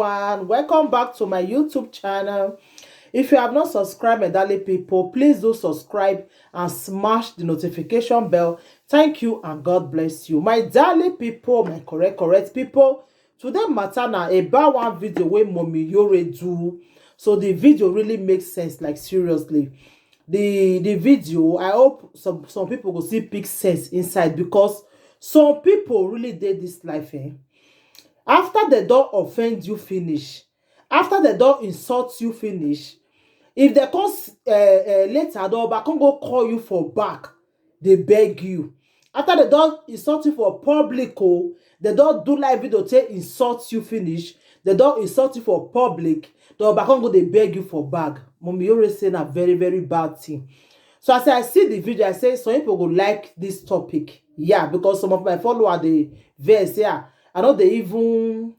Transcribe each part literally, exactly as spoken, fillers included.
And welcome back to my YouTube channel. If you have not subscribed, my darling people, please do subscribe and smash the notification bell. Thank you and God bless you. My darling people, my correct, correct people, today matter na about one video wey Mommy Yore do. So the video really makes sense, like, seriously. The the video, I hope some some people go see big sense inside, because some people really dey this life, eh? After they don offend you finish, after they don insult you finish, if they come s- eh, eh, later, they back come go call you for back, they beg you. After they don insult you for public, oh, they don do live video take insult you finish, they don insult you for public, they back come go dey beg you for bag. Mommy Yore say na very, very bad thing. So as I see the video, I say some people go like this topic. Yeah, because some of my followers dey vex. Yeah, I know they even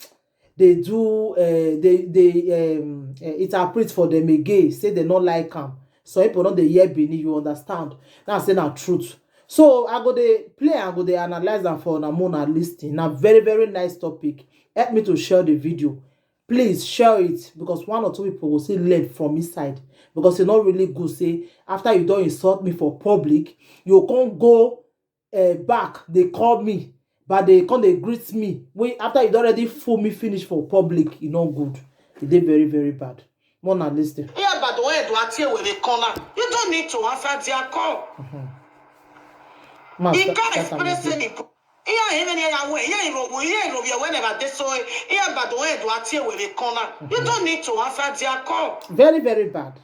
they do uh, they they um, uh, interpret for them again, say they not like am. So people don't they hear Benin, you understand? Now say na truth. So I go dey play, I go dey analyze am for una more na listen. Na very, very nice topic. Help me to share the video. Please share it, because one or two people will see learn from inside. Because it's not really good. Say after you don't insult me for public, you can't go uh, back. They call me, but they come they greet me. Wait, after you don already fool me finish for public, e no good. E dey very, very bad. More na listen. Ihe Badon Edo ati ewe dey corner. You don't need to answer their call. Ma, He can't express any. Ihe ahụ emere ya we, ihe irobu, ihe irobu ya we never dey so. Ihe Badon Edo ati ewe dey corner. You don't need to answer their call. Very, very bad.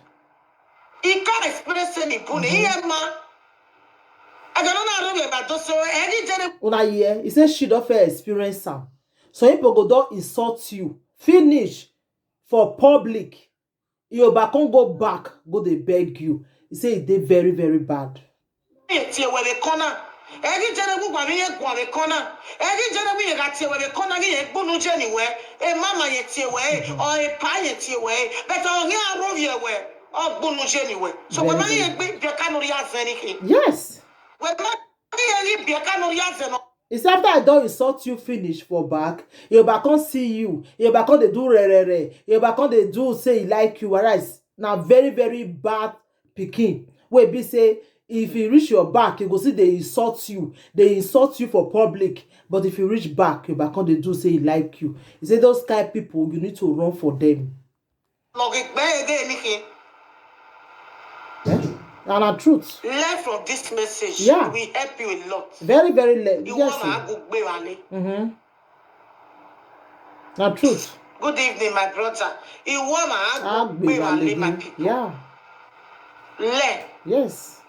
He can't express any puni. Ihe ma. I don't know how to be about to so any general. Una hear? He say she don first experience am. So people go don insult you. Finish for public. You back come go back, go dey beg you. He say e dey very, very bad. Tie we dey corner. Egi jere gu gwa mi ye gwa we corner. Egi jere wi ye ga tie we dey corner ni ye gbunu je ni we. E mama ye tie we, o e pa ye tie we. But o ni aro ye we. O gbunu je ni we. So we Very ma ye good. Gbe bi ka no ri azen ni ki. Yes. We ma ye ni bi ka no ri azen no. It's after I don insult you finish for back, you back come see you, you back come dey do re re re, you back come dey do say he like you, whereas na very, very bad pikin. Wey be say if he reach your back, he go see they insult you, they insult you for public. But if you reach back, you back come dey do say he like you. He say those kind people, you need to run for them. Log it back again, Nikki. Eh? And na truth. Learn from this message. Yeah. It will help you a lot. Very, very le- You yes. Wanna go gbé wa lé. Mm-hmm. Na truth. Good evening, my brother. You wanna go gbé wa lé, my people. Yeah. Learn. Yes.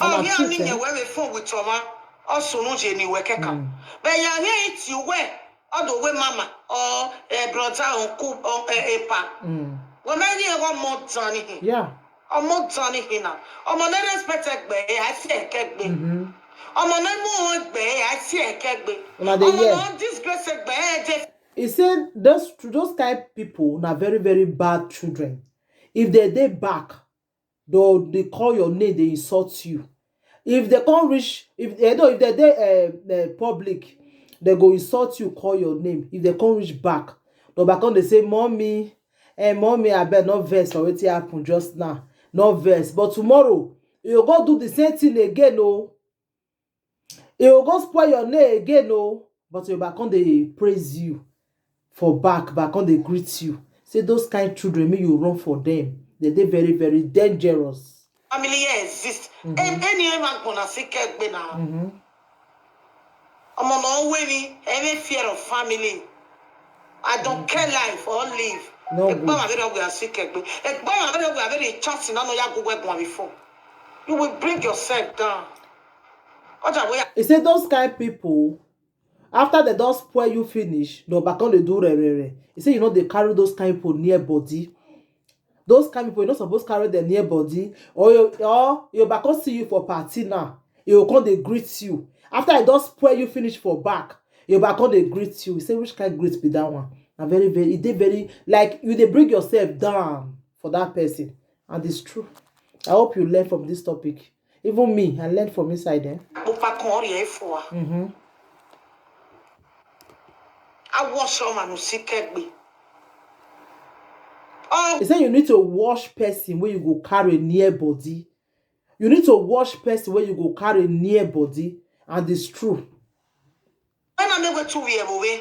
Oh, yeah, me, eh? Where we phone with Toma. Also, no, Jenny, we keka. Mm. But yeah, here it's you where. All the way, mama, or a brother, uncle, or a pa. Mm. When I hear one more Johnny. Yeah. Ọmọ tán ni hina. Ọmọ náà respect ẹgbẹ́ ẹ̀ àti ẹ̀kẹ́gbẹ́. Mm-hmm. Ọmọ náà mú ẹgbẹ́ ẹ̀ àti ẹ̀kẹ́gbẹ́. Una dey hear? Ọmọ náà disgrace ẹgbẹ́ ẹ̀ jẹ́. He said those those kind people na very, very bad children. If they dey back, they they call your name, they insult you. If they come reach, if they know if they dey uh, uh, public, they go insult you, call your name. If they come reach back, they back come they say, "Mommy, eh, mommy, I bet not vex for wetin happen just now. Not vex." But tomorrow, you go do the same thing again, oh. You go spoil your name again, oh. But you back come they praise you for back, back come they greet you. Say those kind children, make you run for them. They they very, very dangerous. Family here exist. Mm-hmm. Any man gonna see kegbe now. Mm-hmm. Ọmọ náà wé ni, any fear of family. I don't care life or live. No good. Ẹ̀gbọ́n mi àbẹ̀rẹ̀ wẹ̀ àṣì kẹ̀gbẹ́. Ẹ̀gbọ́n mi àbẹ̀rẹ̀ wẹ̀ àbẹ̀rẹ̀ chance náà ya gbogbo ẹ̀gbọ́n mi fún. You will bring yourself down. Ọjà bóyá. He say those kind people, after they don spoil you finish, they back come dey do re re re. He say you know they carry those kind people near body. Those kind people, you no suppose carry them near body. Or you, or you back come see you for party now. You come they greet you. After I don spoil you finish for back, you back come they greet you. You say which kind greet be that one? Na very, very, e dey very like you dey bring yourself down for that person, and it's true. I hope you learn from this topic. Even me, I learned from inside there. Mo pa kan ori e fún wa. Mm-hmm. Awọsọ ma no si kẹgbe. Oh, He say you need to wash person wey you go carry near body. You need to wash person wey you go carry near body, and it's true. When I make we two we move.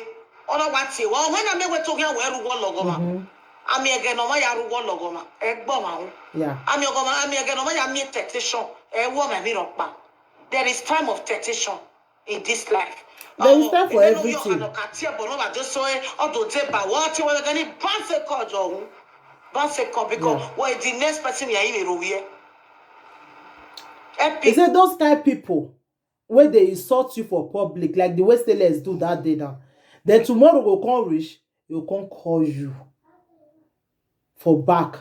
Ona wati. Well, when I make we two here we rugo logoma. Ami again no ya rugo logoma. Egbo ma. Yeah. Ami ogoma, ami again no ya mi temptation. E wo me mi ropa. There is time of temptation in this life. There is time for everything. Ano katia bono ba just so e odo de ba. What you gonna pass a call jo. Pass a call because Yeah. What the next person ya iwe ruwe. He Epic. say those kind people wey dey insult you for public, like the way Stainless do that day now, then tomorrow go come reach, he go come call you for back.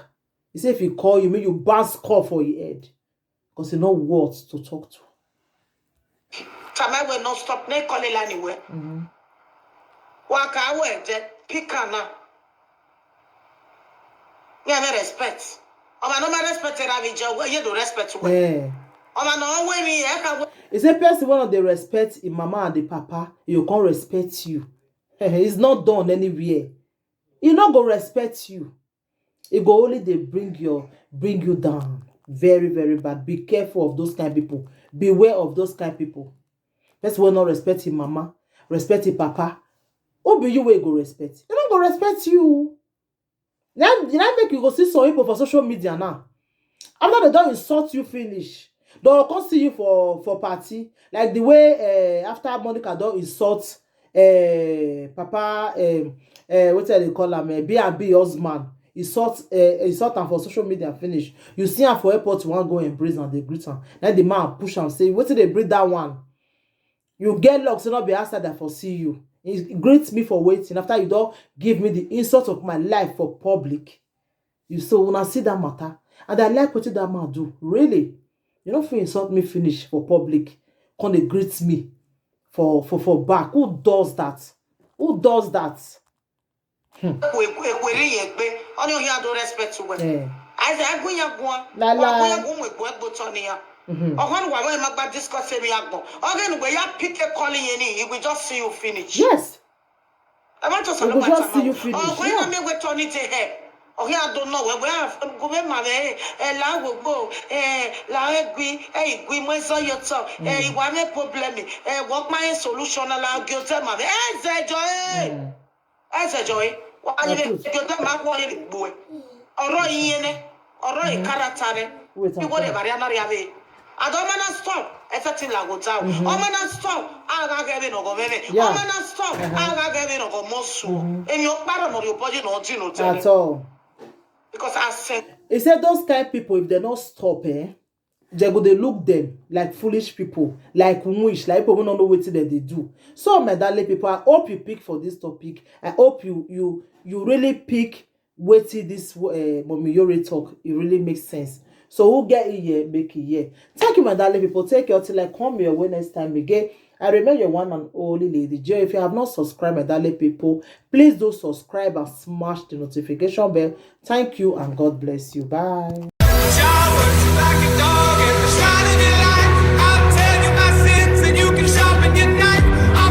He say if he call you, make you bounce call for your head, because he no worth to talk to. Time I will not stop. Ne call it anywhere. Waka away, je pick her now. Yeah, me respect. Oma no ma respect that we je we you do respect we. Eh. Oma no we me e ka we. He say person wey no dey respect him mama and the papa, he go come respect you. It's not done anywhere. He no go respect you. He go only dey bring your bring you down. Very, very bad. Be careful of those kind people. Beware of those kind people. Person wey no respect him mama, respect him papa. Who be you wey go respect? He no go respect you. Now, now make you go see some people for social media now. After they don't insult you finish, they'll come see you for for party. Like the way uh, after Monica don't insult uh, Papa um, uh, what do they call him? Uh, B and B husband. Insult uh, insult am for social media finish. You see am for airport, you wan go embrace am, dey greet am. Now the man push am say, "Wetin dey bring that one?" You get luck, say not be outside that for see you. He greets me for waiting after you don't give me the insult of my life for public. You so when I see that matter, and I like what that man do. Really, you don't feel insult me finish for public. Come they greet me for for for back. Who does that? Who does that? Ekwere ye gbe. Only you have to respect to well. Eh. I say agunya gwa. La la. Agunya gwa we gwa gbo toniya. Ohan wa we magba discuss me agbo. Ogen we ya pick a calling any. He will just see you finish. Yes. I want to We go just see you finish, Oh, when yeah. I make we turn it to help. Oh, yeah, I don't know. We have go be ma we. Eh, la we go. Eh, la we gwi. Eh, gwi mo so yo so. Eh, wa me problem. Eh, what my solution la go tell ma. Eh, ze joy. Eh, ze joy. Wa ni That is- go tell ma ko ni gbo. Ọ̀rọ̀ yẹn ni. Ọ̀rọ̀ yìí character ni. Wait, Bí I'm wọ́n lè coming. bá rí anárí abẹ́. Àdó ọmọ náà stop. Ẹ fẹ́ ti làgò ta o. Ọmọ náà stop. Ara gẹ́gẹ́ bí nọ̀gọ̀ mẹ́mẹ́. Yeah. Ọmọ náà stop. Ara gẹ́gẹ́ bí nọ̀gọ̀ mọ́ sùn. Èmi ò pàrọ̀ nọ̀rí òbọ́jú náà jìnnà At tẹ́lẹ̀. All. Because I said He said those kind people, if they not stop, eh, they go they look them like foolish people, like wish, like people who don't know what they, they do. So, my darling people, I hope you pick for this topic. I hope you you you really pick wetin this uh, Mommy Yore talk. It really makes sense. So who get it here, make it here. Thank you, my darling people. Take care till I come your way next time again. I remain your one and only Lady J. If you have not subscribed, my darling people, please do subscribe and smash the notification bell. Thank you and God bless you. Bye.